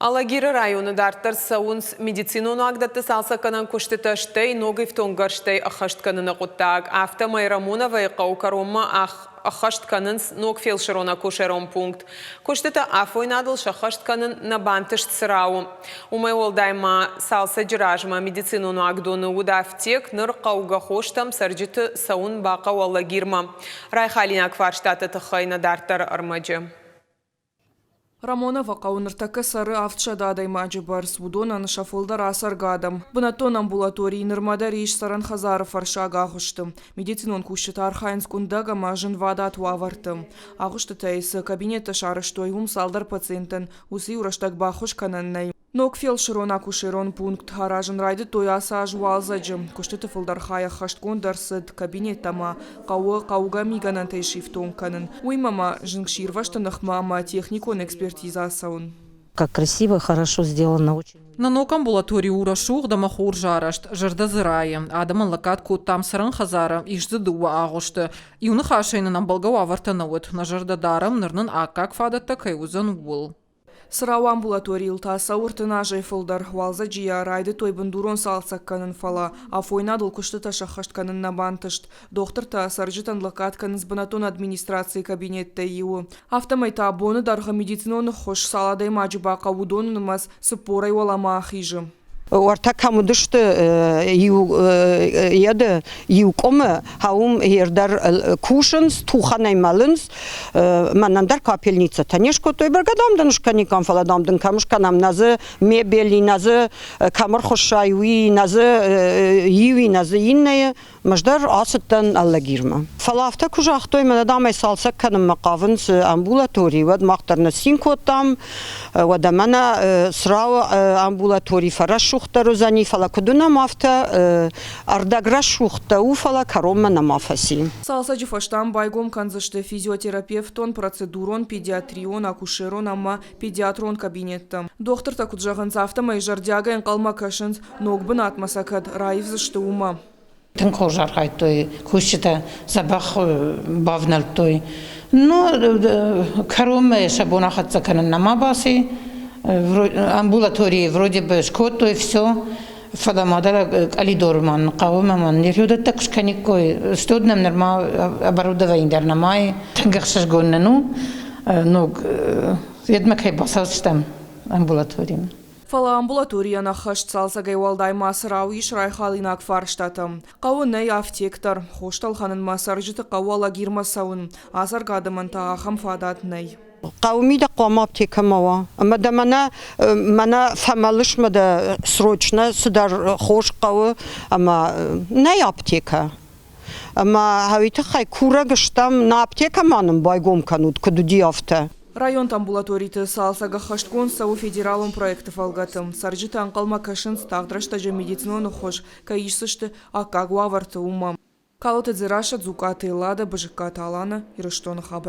Алагиры районы дарддӕр цӕуынц медицинон уагдӕтты цалцӕггӕнӕн куыстытӕ, стӕй ног ифтонггӕрзтӕй ӕххӕст кӕныны хъуыддаг. Афтӕмӕй Рамоновайы хъӕуы кӕронмӕ ӕххӕст кӕнынц ног фелсырон-акушерон пункт. Куыстытӕ афойнадыл сӕххӕст кӕнын нӕ бантыст Цырауы. Уымӕй уӕлдай ма цалцӕджы размӕ медицинон уагдоны уыд афтек, ныр хъӕугӕ хостӕм цӕрджыты цӕуын бахъӕуы Алагирмӕ. Райхалинаг фарстаты тыххӕй нӕ дарддӕры ӕрмӕджы. Рамоновы хъӕуы ныртӕккӕ цӕры 700 адӕймаджы бӕрц, уыдонӕн сӕ фылдӕр ацӕргӕ адӕм. Бынӕттон амбулаторийы нырмӕ дӕр ис цӕрӕн хӕдзары фӕрссаг агъуысты. Медицинон кусджытӕ архайынц къуындӕг ӕмӕ зынвадат уавӕрты. Агъуыстытӕй цы кабинеттӕ сарӕзтой, уым цалдӕр пациентӕн уыцы-иу рӕстӕг баххуыс кӕнӕн нӕй. Ног фелсырон-акушерон пункт аразын райдыдтой ацы аз уалдзӕджы. Куыстыты фылдӕр хай ӕххӕстгонд ӕрцыд, кабинеттӕ ма хъӕуы хъӕугӕ мигӕнӕнтӕй сифтонг кӕнын, уыимӕ ма зынгсирвӕзты ныхмӕ ӕмӕ техникон экспертизӕ ацӕуын. Как красиво, хорошо сделано. Очень. Нӕ ног амбулатори у рӕсугъд ӕмӕ хорз арӕзт, зӕрдӕ дзы райы. Адӕмӕн лӕггад кодтам цӕрӕн хӕдзары, ис дзы дыууӕ агъуысты. Иу ныхасӕй нын ӕмбӕлгӕ уавӕртӕ нӕ уыд. Нӕ зӕрдӕ дарӕм, ныр нын аккаг фадӕттӕ кӕй уыдзӕн, ууыл. Цырау амбулаторийыл та цӕуы 30 азӕй фылдӕр. Уалдзӕджы йӕ райдыдтой бындурон цалцӕг кӕнын, фӕлӕ афойнадыл куыстытӕ сӕххӕст кӕнын нӕ бантыст. Дохтыртӕ цӕрджытӕн лӕггад кӕнынц бынӕттон администрацийы кабинеттӕй иуы. Афтӕмӕй та боны дӕргъы медицинон ӕххуыс цал адӕймаджы бахъӕуы, уыдоны нымӕц 40-ӕй уӕлӕмӕ ахизы. Уӕртӕ кӕм уыдысты иу йеды иу къуымы, уым дӕр кусынц, тухӕнӕй мӕлынц. Мӕнӕн дӕр капельницӕтӕ не скодтой, бӕргӕ дам дын скӕниккам, фӕлӕ дам дын кӕм скӕнӕм, нӕ дзы мебели, нӕ дзы кӕм ӕрхуыссай, уый, нӕ дзы иуи, нӕ дзы иннӕйы. Ӕз дӕр ацыдтӕн Алагирмӕ. Фӕлӕ афтӕ куы загътой, мӕнӕ дам ӕй цалцӕг кӕнынмӕ хъавынц амбулатори, уӕд мах дӕр ныццин кодтам. Уӕдӕ мӕнӕ Црауы амбулатори фӕрӕсугъддӕр уыдзӕни, фӕлӕ куыд уынӕм, афтӕ ӕрдӕг рӕсугъдтӕ у, фӕлӕ кӕронмӕ нӕма фӕци. Цалцӕджы фӕстӕ ам байгом кӕндзысты физиотерапевтон, процедурон, педиатрион, акушерон ӕмӕ педиатрон кабинеттӕ. Дохтыртӕ куыд зӕгъынц, афтӕмӕй зӕрдиагӕй ӕнхъӕлмӕ кӕсынц, ног бынатмӕ сӕ кӕд раивдзысты, уымӕ. Тынг хорз архайдтой кусджытӕ, дзӕбӕх бавнӕлдтой. Ну, кӕронмӕ сӕ бон ахӕццӕ кӕнын нӕма баци. Амбулаторийы вроде бы скодтой все, фӕлӕ ма дӕр къӕлидоры ма хъӕуы ӕмӕ ма нервиодӕттӕ куы скӕниккой, стод нӕм нырма оборудование дӕр нӕма и. Тынг ӕхсызгон нын у, ног йедмӕ кӕй бацӕудзыстӕм амбулаторимӕ. Фӕлӕ амбулаторийӕн ӕххӕст цалцӕгӕй уӕлдай ма Цырау ис райхалинаг фарстатӕ. Хъӕуы нӕй афтек дӕр. Хостӕ ӕлхӕнынмӕ цӕрджыты хъӕуы Алагирмӕ цӕуын. Ацӕргӕ адӕмӕн та ахӕм фадат нӕй. Хъӕуы мидӕг хъуамӕ аптекӕ ма уа. Ӕмӕ дӕ мӕнӕ, мӕнӕ фӕмӕлыс мӕ дӕ срочно цыдӕр хос хъӕуы ӕмӕ нӕй аптекӕ. Ӕмӕ уый тыххӕй курӕг стӕм, нӕ аптекӕ ма нын байгом кӕнут, куыд уыди, афтӕ. Районты амбулаториты цалцӕг ӕххӕстгонд цӕуы федералон проекты фӕлгӕты. Цӕрджытӕ ӕнхъӕлмӕ кӕсынц, тагъд рӕстӕджы медицинон ӕххуыс кӕй исдзысты аккаг уавӕрты, уымӕ. Калоты Дзерассӕ, Дзукъаты Эллада, Бызыккаты Алана, Ирыстоны хабар.